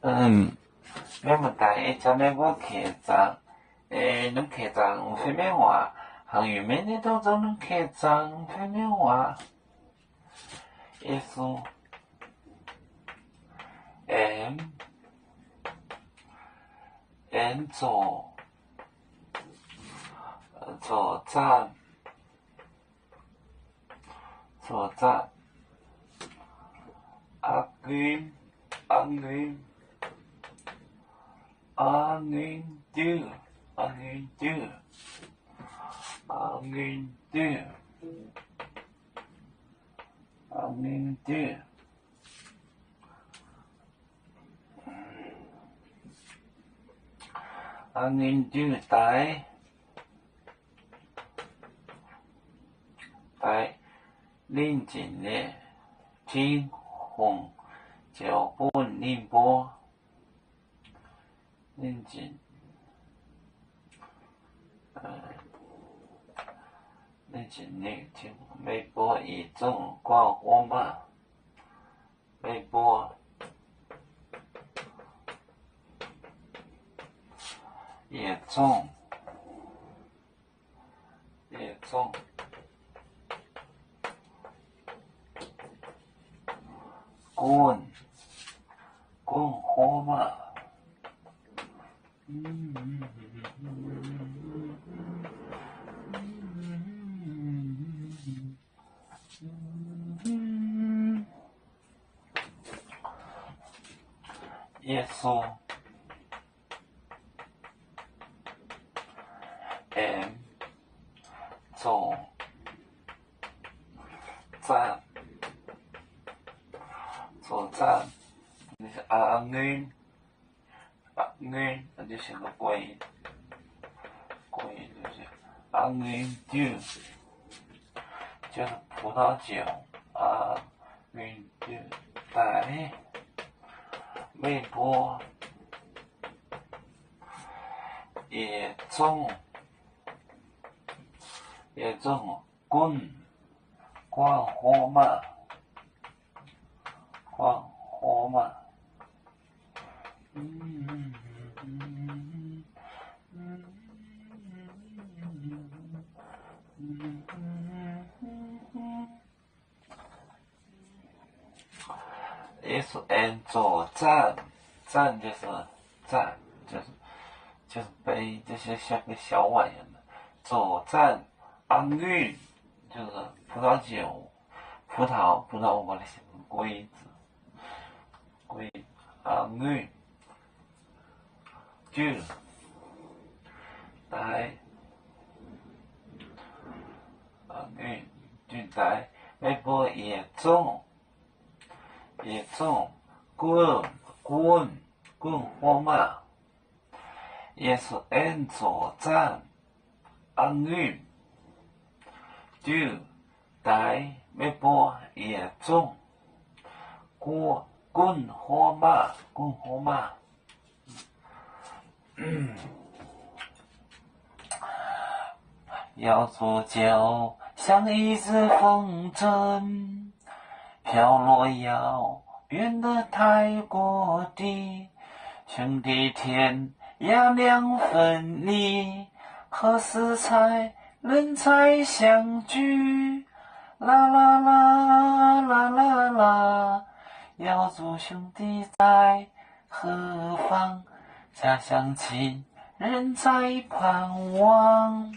Mienh muoz-doic, ih zanc meih mbuo keh zaangc, mv keh zaangc fai mienh waac, haaix nyungc mienh nyei dongh zoux mv keh zaangc fai mienh waac. Yesu, aengx, aengx zoux, zoux zaanh, zoux zaanh, a'ngunc, a'ngunc, a'ngunc diuh, a'ngunc diuh, a'ngunc diuh, a'ngunc diuh, a'ngunc diuh daaih, daaih ninh zinc nyei tin-hungh joux bun ninh mbuo. Ninh zinc, ninh zinc nyei tin, meih mbuo yietc zungv guangc wuom maah! Meih mbuo yietc zungv, yietc zungv gunv, gunv huom maah! Yesu aengx zoux zaanh, zoux zaanh, a'ngunc, a'ngunc, a'ngunc diuh, 就是葡萄酒, 葡萄酒 daaih, meih mbuo yietc zungv, yietc zungv gunv, guangc huom maah! Guangc huom maah! Yesu aengx zoux zaanh, zaanh 就是, 就是杯, 就是像个小碗一样的, zoux zaanh a'ngunc, 就是葡萄酒, 葡萄, 葡萄, 我们来形容 规子, 规, a'ngunc diuh daaih, a'ngunc diuh daaih, meih mbuo yietc zungv, yietc zungv gunv, gunv, gunv huom maah! Yesu aengx zoux zaanh a'ngunc diuh daaih, meih mbuo yietc zungv gunv huom maah! Gunv huom maah! 要做酒，像一阵风筝，飘落遥远的太谷地，兄弟天涯两分离，何时才能再相聚？啦啦啦，啦啦啦，要做兄弟在 何方？家乡亲人在盼望。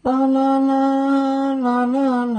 啦啦啦，啦啦啦。